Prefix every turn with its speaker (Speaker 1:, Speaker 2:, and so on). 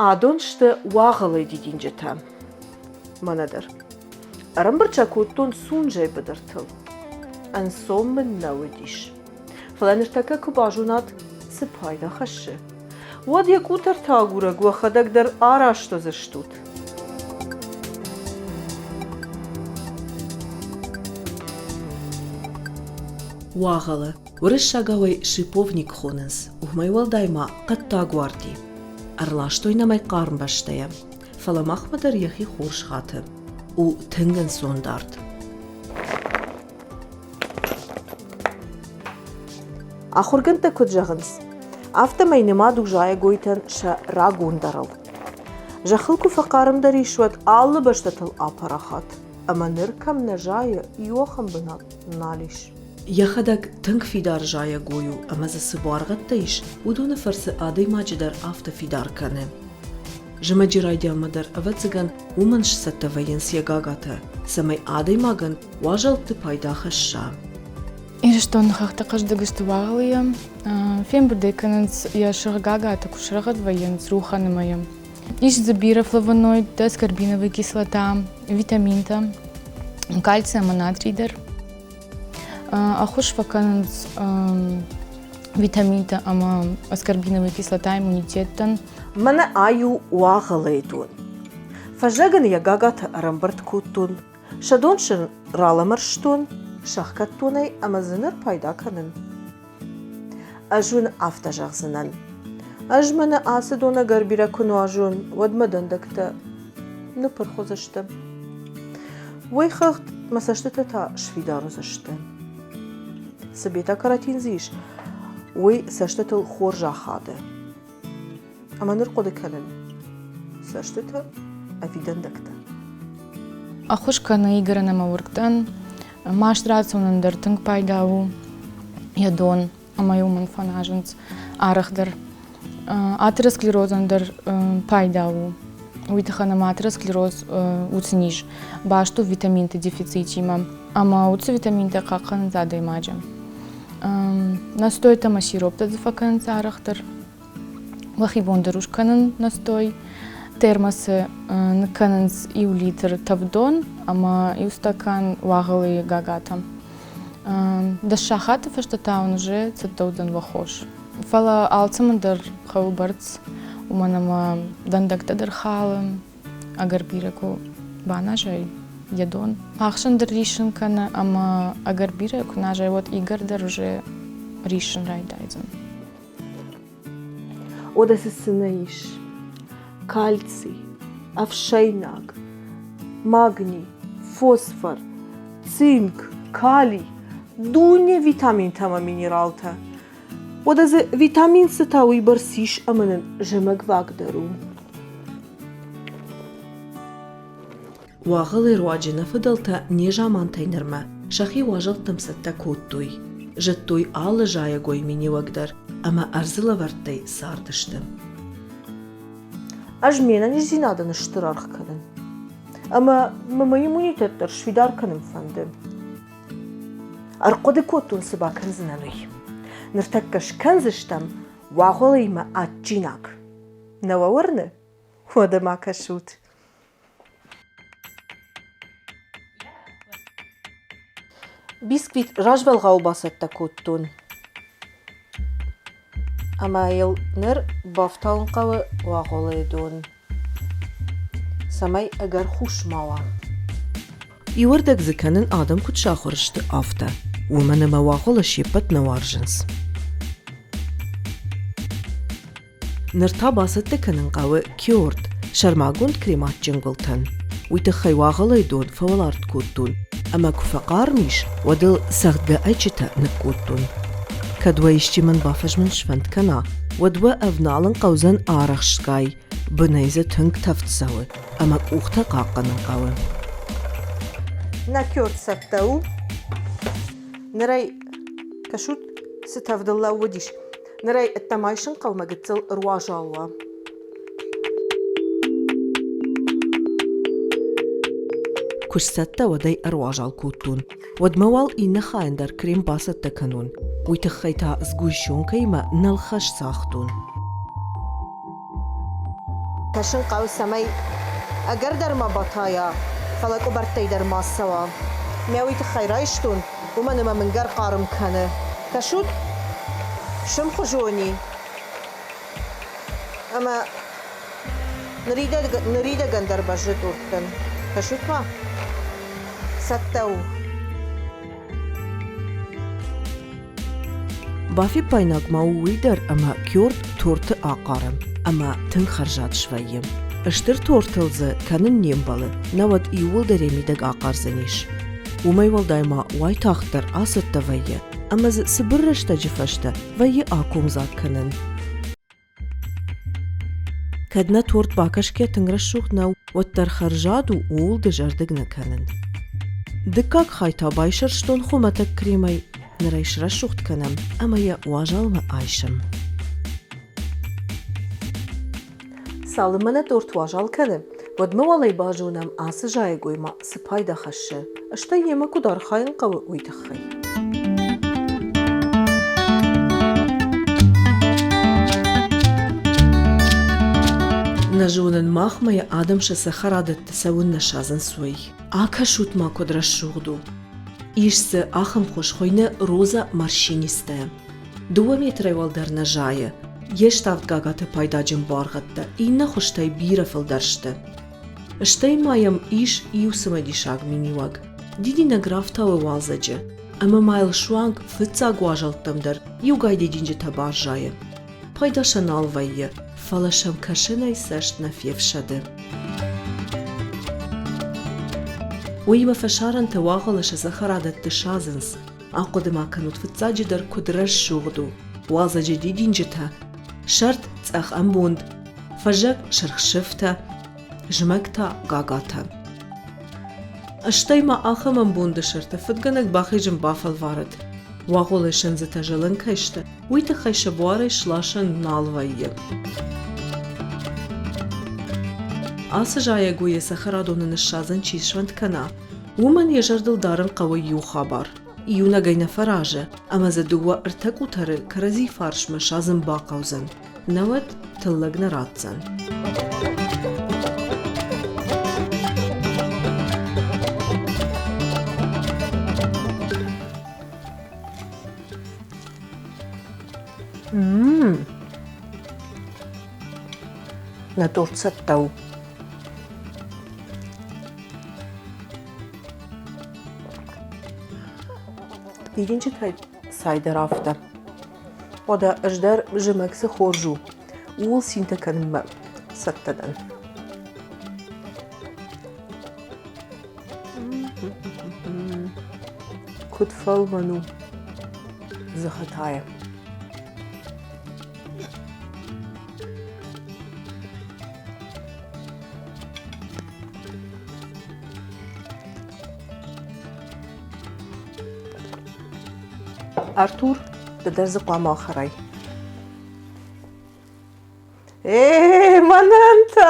Speaker 1: Адон сты уагъылыйы дидинджытӕ. Мӕнӕ дӕр. Ӕрӕмбырд сӕ кодтон Сунжӕйы быдыртыл. Ӕнцон мын нӕ уыдис. Фӕлӕ ныртӕккӕ куы базонат, цы пайда хӕссы, уӕд йӕ къутӕртӕ агурӕг уӕхӕдӕг дӕр араст уыдзыстут.
Speaker 2: Уагъылы, уырыссагау ӕй шиповник хонынц, уымӕй уӕлдай ма хъӕддаг уарди. Ӕрластой нӕм ӕй хъарм бӕстӕйӕ, фӕлӕ махмӕ дӕр йӕхи хорз хаты. У тынг ӕнцондард.
Speaker 1: Ахуыргӕндтӕ куыд зӕгъынц, афтӕмӕй нымад у зайӕгойтӕн сӕ рагондӕрыл. Зӕххыл куы фӕхъармдӕр ис, уӕд алы бӕстӕтыл апарахат, ӕмӕ ныр кӕм нӕ зайы, иу ахӕм бынат нал ис.
Speaker 2: Йӕхӕдӕг тынг фидар зайӕгой у ӕмӕ дзы цы буаргъӕдтӕ ис, уыдоны фӕрцы адӕймаджы дӕр афтӕ фидар кӕны. Зымӕджы райдианмӕ дӕр, ӕвӕццӕгӕн, уымӕн сцӕттӕ вӕййынц йӕ гагатӕ, цӕмӕй адӕймагӕн уазӕлтты пайда хӕсса.
Speaker 3: Ирыстоны хӕхтӕ хъӕздыг сты уагъылыйӕ. Фембырдӕй кӕнынц йӕ сырх гагатӕ, куы срӕгъӕд вӕййынц рухӕны мӕйы. Ис дзы бирӕ флавоноидтӕ, аскорбиновая кислота, витаминтӕ, кальций ӕмӕ натрий дӕр. Ӕххуыс фӕкӕнынц витаминтӕ ӕмӕ аскорбиновая кислота иммунитеттӕн.
Speaker 1: Мӕнӕ ай у уагъылыйы дон. Фӕззӕг ын йӕ гагатӕ ӕрӕмбырд кодтон, сӕ дон сын ралӕмӕрстон, сӕхгӕдтон ӕй ӕмӕ дзы ныр пайда кӕнын. Ӕз уын афтӕ зӕгъдзынӕн. Ӕз мӕнӕ ацы дон ӕгӕр бирӕ куы нуазон, уӕд мӕ дӕндӕгтӕ ныппырх уыдзысты. Уый хыгъд мӕ цӕстытӕ та сфидар уыдзысты. Цы бета-каротин дзы ис, уый цӕстытыл хорз ахады. Ӕмӕ ныр хъуыды кӕнын, цӕстытӕ ӕви дӕндӕгтӕ?
Speaker 3: Ӕххуыс кӕны Игорӕн ӕмӕ уыргтӕн. Маст рацӕуынӕн дӕр тынг пайда у йӕ дон, ӕмӕ йыл уымӕн фӕназынц арӕхдӕр. Атеросклерозӕн дӕр пайда у. Уый тыххӕн ӕмӕ атеросклероз уыцы низ баст у витаминты дефицитимӕ. Ӕмӕ уыцы витаминтӕ хъахъхъӕнынц адӕймаджы. Настойтӕ ӕмӕ сироптӕ дзы фӕкӕнынц арӕхдӕр. Уӕхи бон дӕр скӕнын настой. Термосы ныккӕнынц иу литр тӕвдон ӕмӕ иу стакан уагъылыйы гагатӕ. Дӕс сахаты фӕстӕ та уын уже цӕттӕ уыдзӕн уӕ хос. Фӕлӕ алцӕмӕн дӕр хъӕуы бӕрц, уымӕн ӕмӕ дӕндӕгтӕ дӕр халы, ӕгӕр бирӕ куы баназай йӕ дон. Ахсын дӕр риссын кӕны ӕмӕ ӕгӕр бирӕ куы назай, уӕд игӕр дӕр уже риссын райдайдзӕн.
Speaker 1: Уӕдӕ цы цы нӕ ис? Кальций, ӕфсӕйнаг, магний, фосфор, цинк, калий, дуне витаминтӕ ӕмӕ минералтӕ. Уӕдӕ дзы витамин цы та уыйбӕрц ис ӕмӕ нын зымӕгваг дӕр у.
Speaker 2: Уагъылы руаджы нӕ фыдӕлтӕ незамантӕй нырмӕ сӕхи уазӕлттӕм цӕттӕ кодтой, зыдтой алы зайӕгой миниуӕг дӕр ӕмӕ ӕрдзы лӕвӕрттӕй цардысты.
Speaker 1: Ӕз ме нӕниздзинадӕн стыр аргъ кӕнын. Ӕмӕ мӕ мӕ иммунитет дӕр сфидар кӕнын фӕнды. Ӕрхъуыды кодтон, цы бакӕндзынӕн, уый. Ныртӕккӕ скӕндзыстӕм уагъылыимӕ адджинаг. Нӕ уӕ уырны? Уӕдӕ ма кӕсут. Бисквит развӕлгъау бацӕттӕ кодтон. Ӕмӕ йыл ныр бафтауын хъӕуы уагъылыйы дон, цӕмӕй ӕгӕр хус ма уа.
Speaker 2: Иуӕрдӕг дзы кӕнын адӕм куыд сахуыр сты, афтӕ, уымӕн ӕмӕ уагъылы се ппӕт нӕ уарзынц. Ныр та бацӕттӕ кӕнын хъӕуы киорт, сӕрмагонд крем адджын гуылтӕн. Уый тыххӕй уагъылӕй дон фӕуӕларт кодтон ӕмӕ куы фӕхъарм ис, уӕд ыл цӕгъдгӕ ӕйчытӕ ныккодтон. Кӕд уӕ исчи мӕн бафӕзмын сфӕнд кӕна, уӕд уӕ ӕвналын хъӕудзӕн арӕхстгай, бынӕй дзы тынг тӕвд цӕуы ӕмӕ къухтӕ хъахъхъӕнын хъӕуы.
Speaker 1: Нӕ киорт цӕттӕ у. Ныр ӕй кӕсут, цы тӕвдыл лӕууыдис. Ныр ӕй ӕддӕмӕ айсын хъӕуы мӕ гыццыл ӕруазал уа.
Speaker 2: Куы сцӕттӕ, уӕд ӕй ӕруазал кодтон. Уӕдмӕ уал иннӕ хайӕн дӕр крем бацӕттӕ кӕнон. Уый тыххӕй та сгущенкӕимӕ нӕлхӕ сцагътон.
Speaker 1: Кӕсын хъӕуы, цӕмӕй ӕгӕр дӕр ма батайа, фӕлӕ къуыбӕрттӕй дӕр ма цӕуа. Мӕ уый тыххӕй райстон, уымӕн ӕмӕ мын гӕр хъарм кӕны. Кӕсут, сымхуызони ӕмӕ ныридӕгӕн дӕр бӕззы тъурттӕн. Кӕсут-ма, цӕттӕ у.
Speaker 2: Бафиппаинаг ма у уый дӕр, ӕмӕ кьорд торты ахъары ӕмӕ тынг хӕрзад свӕййы. Стыр тортыл дзы кӕнын не мбӕлы, науӕд иууылдӕр йӕ мидӕг ахъардзӕнис. Уымӕй уӕлдай ма уайтагъддӕр ацӕттӕ вӕййы ӕмӕ дзы цыбыр рӕстӕджы фӕстӕ вӕййы акомдзаг кӕнӕн. Кӕд нӕ торт бакӕсгӕ тынг рӕсугъд нӕу, уӕддӕр хӕрзад у, ууыл дызӕрдыг нӕ кӕнын. Дыккаг хай та байсӕрстон хуымӕтӕг кремӕй, ныр ӕй срӕсугъд кӕнӕм ӕмӕ йӕ уазалмӕ айсӕм.
Speaker 1: Цалынмӕ нӕ торт уазал кӕны, уӕдмӕ уал ӕй базонӕм, ацы зайӕгой ма цы пайда хӕссы, стӕй йемӕ куыд архайын хъӕуы, уый тыххӕй.
Speaker 2: Нӕ зонын, махмӕ йӕ адӕм сӕ цӕхӕрадӕтты цӕуыннӕ садзынц, уый. Акӕсут-ма, куыд рӕсугъд у. Ис дзы ахӕм хуыз, хуыйны роза морщинистая. Дыууӕ метрӕй уӕлдӕр нӕ зайы. Йе ставд гагаты пайдаджын буаргъӕдтӕ иннӕ хуызтӕй бирӕ фылдӕр сты. Стӕй ма йӕм ис иу цымыдисаг миниуӕг. Дидинӕг рафтауы уалдзӕджы, ӕмӕ ма йыл суанг фыццаг уазӕлттӕм дӕр иугай дидинджытӕ баззайы. Пайда сӕ нал вӕййы, фӕлӕ сӕм кӕсынӕй цӕст нӕ фефсӕды. Уыимӕ фӕсарӕнтӕ уагъылы сӕ цӕхӕрадӕтты садзынц. Ахъуыды ма кӕнут фыццаджыдӕр куыд рӕсугъд у уалдзӕджы дидинджытӕ, сӕрд цъӕх ӕмбонд, фӕззӕг сырх сыфтӕ, зымӕг та гагатӕ. Стӕй ма ахӕм ӕмбонды сӕрты фыдгӕнӕг бахизын бафӕлварӕд. Уагъолы сындзытӕ зылын кӕй сты, уый тыххӕй сӕ буарӕй сласӕн нал вӕййы. Ацы зайӕгойы цӕхӕрадоны ныссадзын чи сфӕнд кӕна, уымӕн йӕ зӕрдыл дарын хъӕуы иу хабар. Иунӕгӕй нӕ фӕразы, ӕмӕ дзы дыууӕ-ӕртӕ къутӕры кӕрӕдзи фарсмӕ садзын бахъӕудзӕн, науӕд тыллӕг нӕ ратдзӕн.
Speaker 1: Нӕ торт цӕттӕ у. Дидинджытӕй цай дӕр афтӕ. Уӕдӕ ӕз дӕр зымӕг цы хорз у, ууыл цинтӕ кӕнынмӕ цӕттӕ дӕн. Куыд фӕлмӕн у дзыхы тайы. Артур, ды дӕр дзы хъуамӕ ахӕрай. Э, мӕнӕн та!